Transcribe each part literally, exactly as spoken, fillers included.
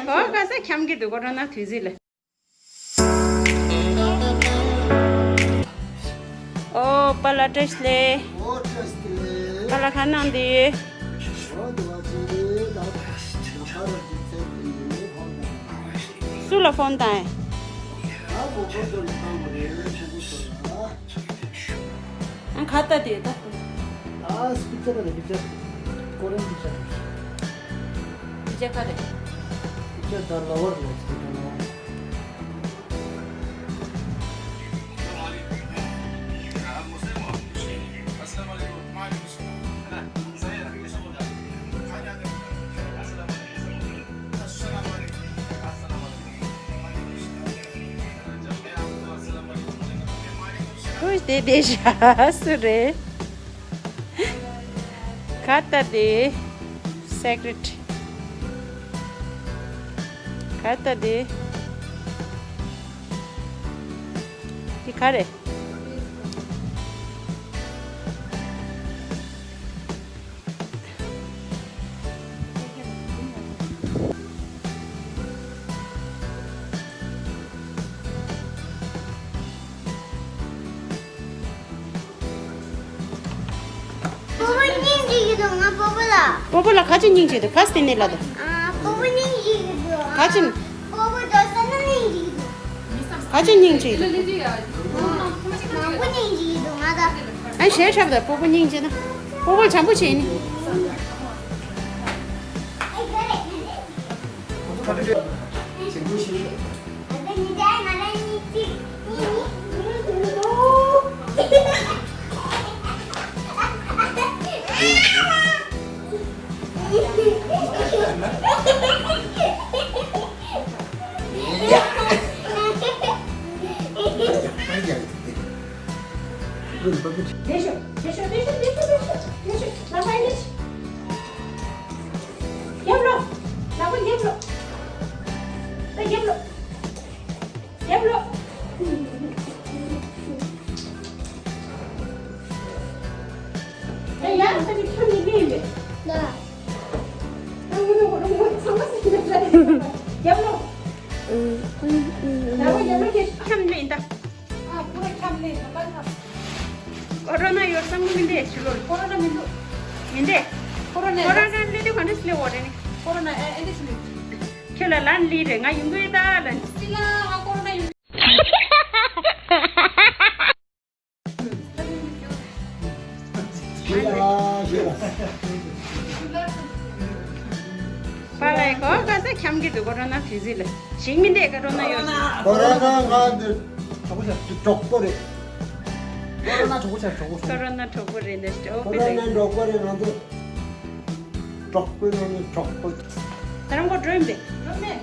གོ་ག་ས་འཁྱམ་གི་འདུག་གོ་རོ་ན་དུས་ཚིགས་ལ། ཨོ་པཱ་ལགས་བཀྲ་ཤིས་བདེ་ལེགས། ཨོ་བཀྲ་ཤིས་བདེ་ལེགས། པཱ་ལགས་ག་གནང་བསྡད་ཡོད། ཨོ་འདི་བ་ཅི་ད་ད་ཁ་ར་ཅི་ཚེ་ཡིན་ནི་ཧོ་ད། སུ་ལ་ཕོན་བཏང་ཡིན། ད་མོ་ཁོ་ཚོ་ལ་བཏང་བ་རེད་ཁོ་ཚོ་ལ། ཨང་ཁ་ཏ་དེ་ད། ཨ་སི་པིག་ཅར་རེད། པིག་ཅར། ཀོ་རི་ཡན་པིག་ཅར། པིག་ཅར་ག་རེ། པིག་ཅར་ད་ལ་བར་ལོ་སི་ཏོ་ནོ། ཁོས་དེ་དེ་ཤ་སུ་རེད། ཁ་ཏ་དེ་སེ་ཀྲེ་ཊི། ཁ་ཏ་དེ་དེ་ག་རེ། སྤོ་བོ་སྙིང་རྗེ་གི་འདུག་ང་སྤོ་བོ་ལ། སྤོ་བོ་ལ་ག་ཅི་སྙིང་རྗེ་འདུག་ཁ་སྟེ་ནས་ལ་དང་། ཨ། སྤོ་བོ་སྙིང་རྗེ་གི་འདུག་ག་ཅི། སྤོ་བོ་འགྲོ་ས་ན་སྙིང་རྗེ་གི་འདུག་ག་ཅི་སྙིང་རྗེ་འདུག་མང་པོ་སྙིང་རྗེ་གི་འདུག་ང་ད། ཨ་ཞེ་ཁྲབ་དང་སྤོ་བོ་སྙིང་རྗེ་ན། སྤོ་བོ་བྱམས་པོ་བྱས་ནི། རྒྱབ་ལོག་ལག་པ་རྒྱབ་ལོག་རྒྱབ་ལོག་ད་ཡར་ས་ཅིག་ཁྱོད་ནི་མི་ཡིན་པས། ལ། ད་ངུ་ནུ་གོ་རུ་ངུ་ཚང་མ་སྲིད་ནས་རྒྱབ་ལོག་ལག་པ་རྒྱབ་ལོག་གི་ཁྱམས་ནི་ཡིན་ད། ཨ་ཁོ་ར་ཁྱམས་ནི་ད་ད་ཁྱམས། ཀོ་རོ་ན་ཡོད་བསམ་གི་མི་འདུག་ཕྱི་ལོགས། ཀོ་རོ་ན་མི་འདུག་མི་འདུག་ཀོ་རོ་ན་ཀོ་རོ་ན་སླེབས་དུས་ག་འདྲ་སླེབས་འོ་རེད་ནི། ཀོ་རོ་ན་ཨེ་ཨེ་འདྲ་ཞིག་མི་འདུག་ཁྱོད་ལ་ལན་ལི་རེད། ང་ཡོང་གི་ཡོད་ད་ལན། སི་ལ་ང་ཀོ་རོ་ན་ཡོང་། ཤི་ལ་ཤི་ལ། པཱ་ལགས་གོ་ག་ས་འཁྱམ་གི་འདུག་ཀོ་རོ་ན་དུས་ཚིགས་ལ་ཞིག་མི་འདུག་ཀོ་རོ་ན་ཡོད། ཀོ་རོ་ན་ང་འདི་གྲོགས་པོ་ཆགས་གྲོགས་པོ་རེད། ཀོ་རོ་ན་གྲོགས་པོ་ཆགས་གྲོགས་པོ་ཆགས། ཀོ་རོ་ན་གྲོགས་པོ་རེད་འདི་གྲོགས་པོ་རེད། ཀོ་རོ་ན་གྲོགས་པོ་རེད་ང་ཚོ། གྲོགས་པོའི་ནང་ནས་གྲོགས་པོ། ད་རང་གོ་འགྲོ་ཡིན་པས། འགྲོ་མེད།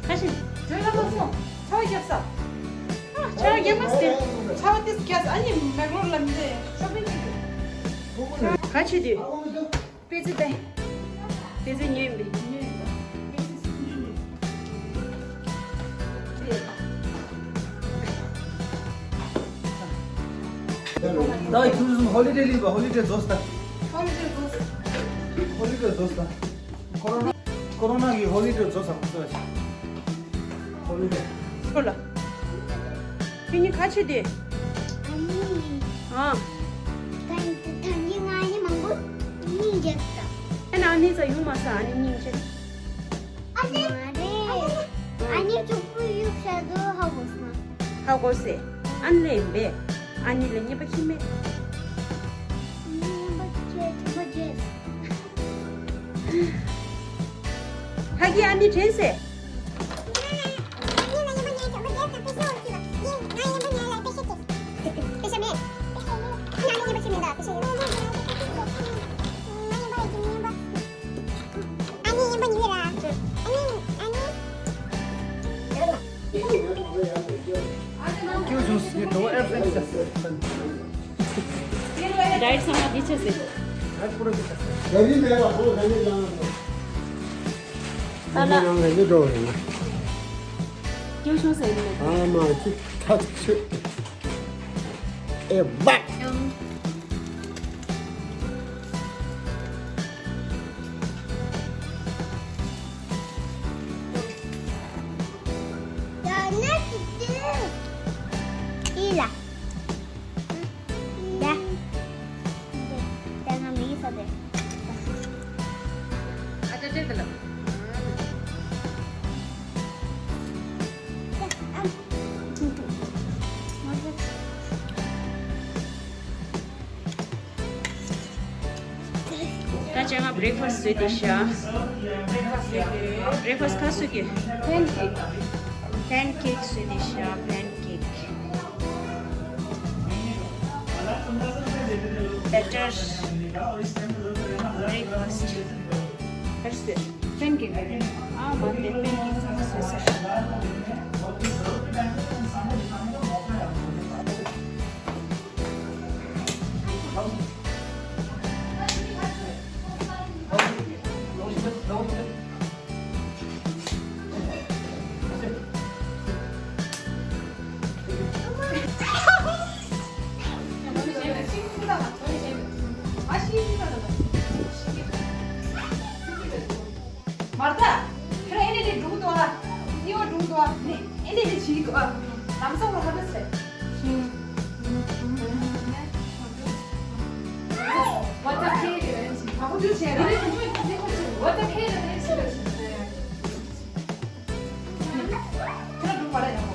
ཁ་ཤིན། འགྲོ་ལ་མ་སོང་། ཚ་བ་རྒྱབ་ས། ཨ་ཚ་བ་རྒྱབ་མ་སྟེ། ཚ་བ་ཏིས་རྒྱབ་ས་ཨ་ནི་མེག་ལོར་ལ་མི་འདི་ཤོ་པིང་བྱེད་དུས། ག་བྱེད་དུས། པེ་ཙི་ཏེ། པེ་ཙི་ཉོས་ཡིན་པས། ཉོས་ཡིན་པས། ད་ཁྱོད་ཚོ་ཧོ་ལི་ཌེ་ལི་བ་ཧོ་ལི་ཌེ་རྫོགས་ས། ཧོ་ལི་ཌེ་རྫོགས་ས། ཧོ་ལི་ཌེ་རྫོགས་ས། ཀོ་རོ་ན་ཀོ་རོ་ན་གི་ཧོ་ལི་ཌེ་རྫོགས་ས་ཁོ་ཚོ་ཧོ་ལི་ཌེ། ཁོ་ལ། ཁྱོད་གཉིས་ཁ་ཆེ་དེ། ཨ་ནི། ཨ། ད་ད་ནི་ང་ནི་མང་པོ་སྙིང་རྗེ་ད། ཨ་ན་ཨ་ནི་ཚ་ཡོང་མ་ས་ཨ་ནི་སྙིང་རྗེ། ཨ་ཙི། མ་རེད། ཨ་ནི་གཅིག་པུ་གཡུག་བྱ་དུ་ཧ་གོ་སོང་། ཧ་གོ་སེ། ཨ་ནི་ལེན་པས། ཨ་ནི་ལ་ཉེས་པ་ཁྱི་མེད། ཉེས་པ་ཁྱི་དྲི་མ་བརྗེད། ཧ་གི་ཨ་ནི་དྲན་སེ། ཌའེ་ཊི་ཚང་མ་འདི་བྱས་ཟེར། ཨ་ལ། སྐྱོ་ཤོང་ཟེར་ནས། ཨ་མ་ཅིག་ཐག་ཆོད། ཨེ་བག་ལ། ད་ཅང་ང་breakfast བཟོས་ཏེ་ཤག breakfast ག་བཟོས་ཀྱི། pancake pancake བཟོས་ཏེ་ཤག pancake batter breakfast pancake ཨ་མ་དེ་pancake ཚང་མ་བཟོས་ས་ཤག་མར་ད། ཁྱོད་ཨེ་ནི་ནི་འགྲོ་གི་འདུག་ཨ། ནི་བ་འགྲོ་གི་འདུག་ཨ། ནི་ཨེ་ནི་ནི་བྱེད་ཀྱི་འདུག་ཨ། ལམ་སང་བ་ཧ་ད་ཟེར། བ་ད་ཁེ་རེ་རེ་ཞིག་བ་ཧུ་ཏུ་ཆེ་རེ་རེ་ཞིག་བ་ད་ཁེ་རེ་རེ་ཞིག་རེ་ཞིག་རེ། ཁྱོད་འགྲོ་བ་ར་ཡག་པོ།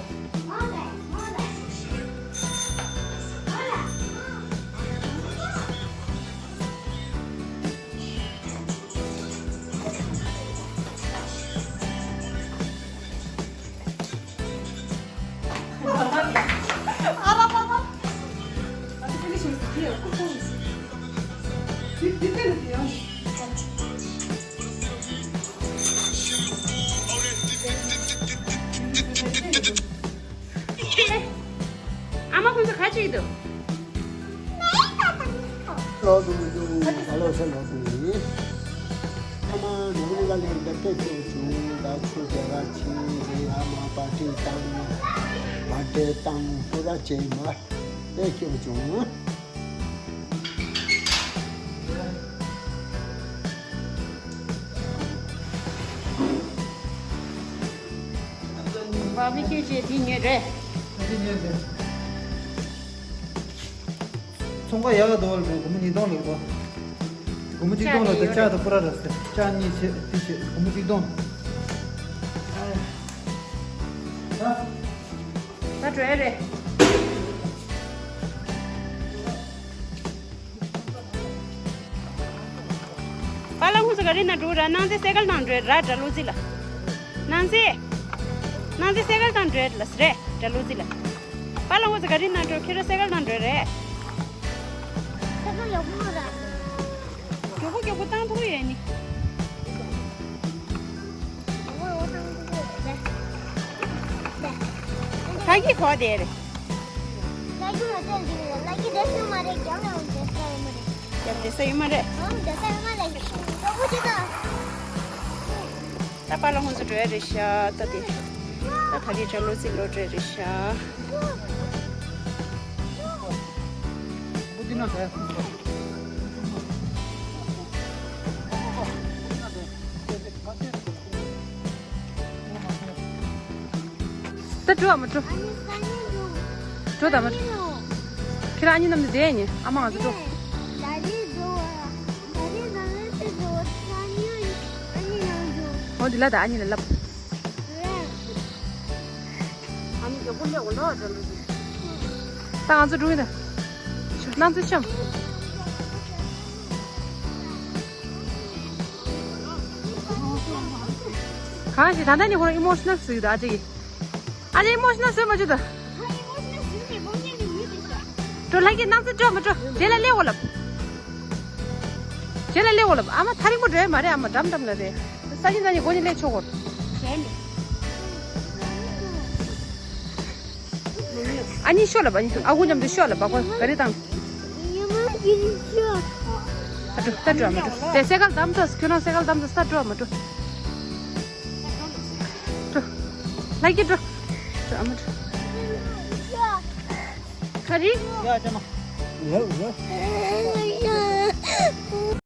ཨ་མ་ཁོང་ཚོ་ག་ཅིག་འདུག་ལོག་འདུག་མི་འདུག་ད་ལོག་ས་ལོག་འདུག་ཨ་མ་ནོར་ལ་ལེན་ད་སྐད་ཆ་བྱུང་ད་ཆུ་རྒྱ་གར་ཆེན་རེད། ཨ་མ་པ་ཏི་བཏང་པ་ཏི་བཏང་ཧུ་ར་ཅེ་མ་སྐད་ཆ་བྱུང་། བ་མི་ཁྱེད་ཀྱིས་དེ་ཉོས་རེད། ཚོང་ཁང་ཡག་ག་འདུག་ལ་སྒོར་མོ་ཉིས་སྟོང་ལེགས་འདུག་སྒོར་མོ་གཅིག་སྟོང་ལ་དེ་ལྕགས་དང་པུ་ར་ར་ཟེར་ལྕགས་གཉིས་བྱས་དེ་བྱས་སྒོར་མོ་གཅིག་སྟོང་། ད་འགྲོ་ཡ་རེད། པཱ་ལགས་ཁོང་ཚོ་ག་རེ་ན་འགྲོ་ར། ནང་རྩེ་སེ་ཀལ་དང་འགྲོ་ར་དྲ་ལུ་ཙི་ལ། ནང་རྩེ། ནང་རྩེ་སེ་ཀལ་དང་འགྲོ་ལ་རེད་དྲ་ལུ་ཙི་ལ། པཱ་ལགས་ཁོང་ཚོ་ག་རེ་ན་འགྲོ། ཁྱེད་རང་སེ་ཀལ་དང་འགྲོ་རེད། སེ་ཀལ་ཡག་པོ་ར། མགྱོགས་པོ་མགྱོགས་པོ་བཏང་ཐུབ་ཡོད་ནི། ལྷ་གི་གོ་དེ་རེད། ལྷ་གི་མ་བསྟན་འདུག་ལྷ་གི་བསྡད་སོང་མ་རེད། རྒྱབ་ལ་ཡང་བསྡད་ས་ཡོད་མ་རེད། རྒྱབ་བསྡད་ས་ཡོད་མ་རེད། ཨང་བསྡད་ས་ཡོད་མ་རེད། གྲོགས་པོ་ཅི་ད། ད་པཱ་ལགས་ཁོང་ཚོ་འགྲོ་ཡ་རེད་ཤག་ད་དེ། ད་ད་རེས་དྲ་ལུ་ཙི་ལོག་འགྲོ་ཡ་རེད་ཤག་ད་འགྲོ་ཨ་མ་འགྲོ། འགྲོ་ད་མ་འགྲོ། ཁྱེད་རང་ཨ་ནེ་མཉམ་དུ་བསྡད་ནི་ཨ་མ་ང་ཚོ་འགྲོ། འོ་འདི་ལ་ད་ཨ་ནེ་ལ་ལབ། ཨ་ནེ་མགྱོགས་པོ་སླེབས་འོང་ལོ་འགྲོ་ལོ། ད་ང་ཚོ་འགྲོ་གི་ད། སྣང་ཚུལ་ཤོམ། གང་ཞིག་ད་ལྟ་ནི་ཁོ་རང་ཨི་མོ་ཤི་ནལ་བཟོས་ཡོད་ད་ཨ་ཅེ་གི། ཨ་ཅེ་ཨི་མོ་ཤི་ནལ་བཟོས་མ་བཅུག་ད། འགྲོ་ལྷ་གི་སྣང་ཚུལ་སྤྲོ་མ་སྤྲོ། དེ་ལ་སླེབས་འོ་ལབ། དེ་ལ་སླེབས་འོ་ལབ། ཨ་མ་ཐག་རིང་པོ་འགྲོ་ཡ་མ་རེད། ཨ་མ་འགྲམ་འགྲམ་ལ་རེད། ས་ཆེན་ས་ཆེན་སྒོ་ནས་སླེབས་ཆོག་གོ། ཨ་ནི་ཤོག་ལབ། ཨ་ནི་ཨ་ཁུ་མཉམ་དུ་ཤོག་ལབ། ཨ་ཁུ་ག་རེ་བཏང་། ཨ་འགྲོ་ད་འགྲོ་ཨ་མ་འགྲོ། དེ་སེ་ཀལ་བདམས་ཚར། ཁྱོད་རང་སེ་ཀལ་བདམས་ཚར་ད་འགྲོ་ཨ་མ་འགྲོ། འགྲོ། ལྷ་གི་འགྲོ། འགྲོ་ཨ་མ་འགྲོ། ག་རེ། ཡ་ཅམ་མ། ཡ་ཡ།